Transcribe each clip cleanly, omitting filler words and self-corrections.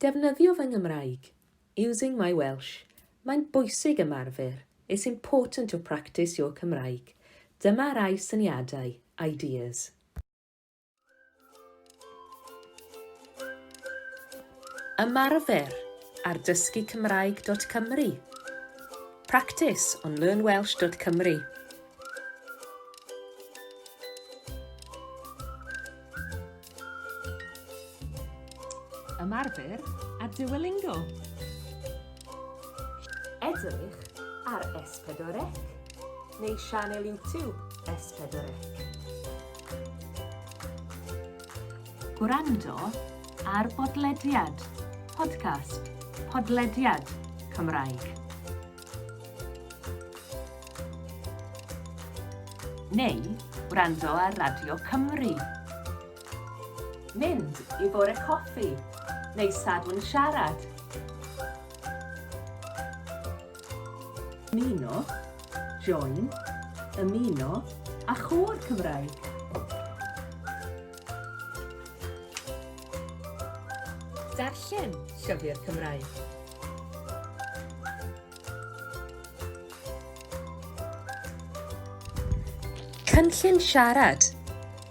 Defnyddio fy Nghymraeg, Using my Welsh, Mae'n bwysig ymarfer, It's important to practice your Cymraeg. Dyma rai syniadau, ideas. Ymarfer ar dysgucymraeg dot cymru. Practice on learnwelsh dot cymru. Ymarfer a Duolingo. Edrych ar S4C neu sianel YouTube S4C. Gwrando ar bodlediad, podcast, podlediad Cymraeg. Neu wrando ar Radio Cymru. Mynd i fore coffi neu Sadwrn Siarad. Ymuno, join, ymuno a chôr Cymraeg. Darllen llyfr Cymraeg. Cynllun siarad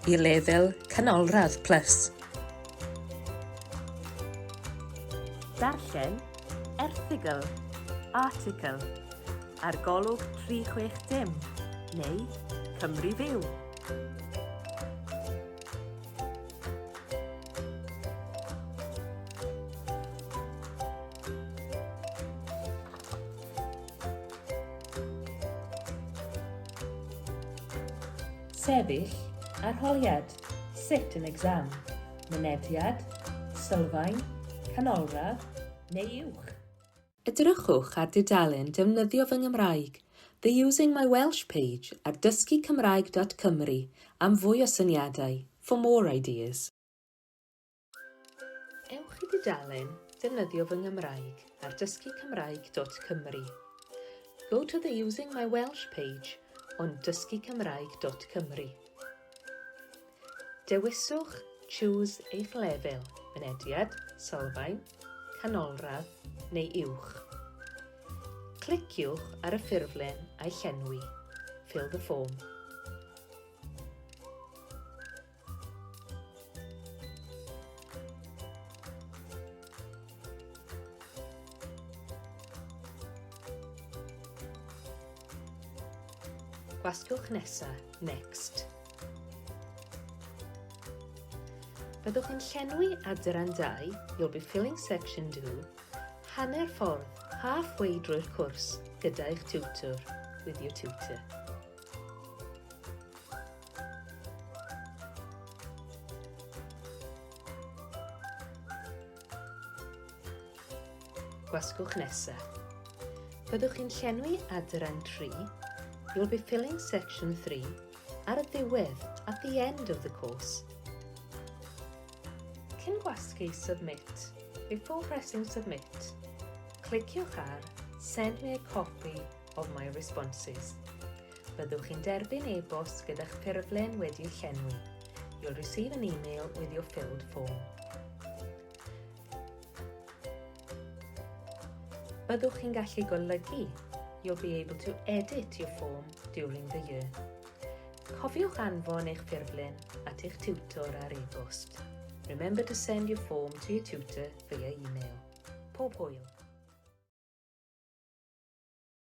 i lefel canolradd plus. Darllen erthygl, article, ar Golwg 360 neu Cymru Fyw. Sefyll, arholiad, sit an exam, mynediad, sylfaen, canolradd neu uwch. Edrychwch ar dudalen Defnyddio Fy Nghymraeg, The Using My Welsh page ar dysgucymraeg dot cymru am fwy o syniadau, for more ideas. Ewch i dudalen Defnyddio Fy Nghymraeg ar dysgucymraeg dot cymru. Go to the Using My Welsh page on dysgucymraeg dot cymru. Dewiswch Choose eich lefel, mynediad, sylfaen, canolradd neu uwch. Cliciwch ar y ffurflen a'i llenwi. Fill the form. Gwasgwch Nesa, Next. Byddwch yn llenwi adran 2, you'll be filling section 2, hanner ffordd, halfway drwy'r cwrs, gyda eich tiwtor, with your tutor. Gwasgwch nesa. Byddwch chi'n llenwi adran 3, you'll be filling section 3, ar y ddiwedd, at the end of the course. Cyn gwasgu Submit, before pressing Submit, cliciwch ar Send me a copy of my responses. Byddwch chi'n derbyn e-bost gyda'ch ffurflen wedi'i llenwi. You'll receive an email with your filled form. Byddwch chi'n gallu golygu. You'll be able to edit your form during the year. Cofiwch anfon eich ffurflen at eich tiwtor ar e-bost. Remember to send your form to your tutor via email. Pob hwyl!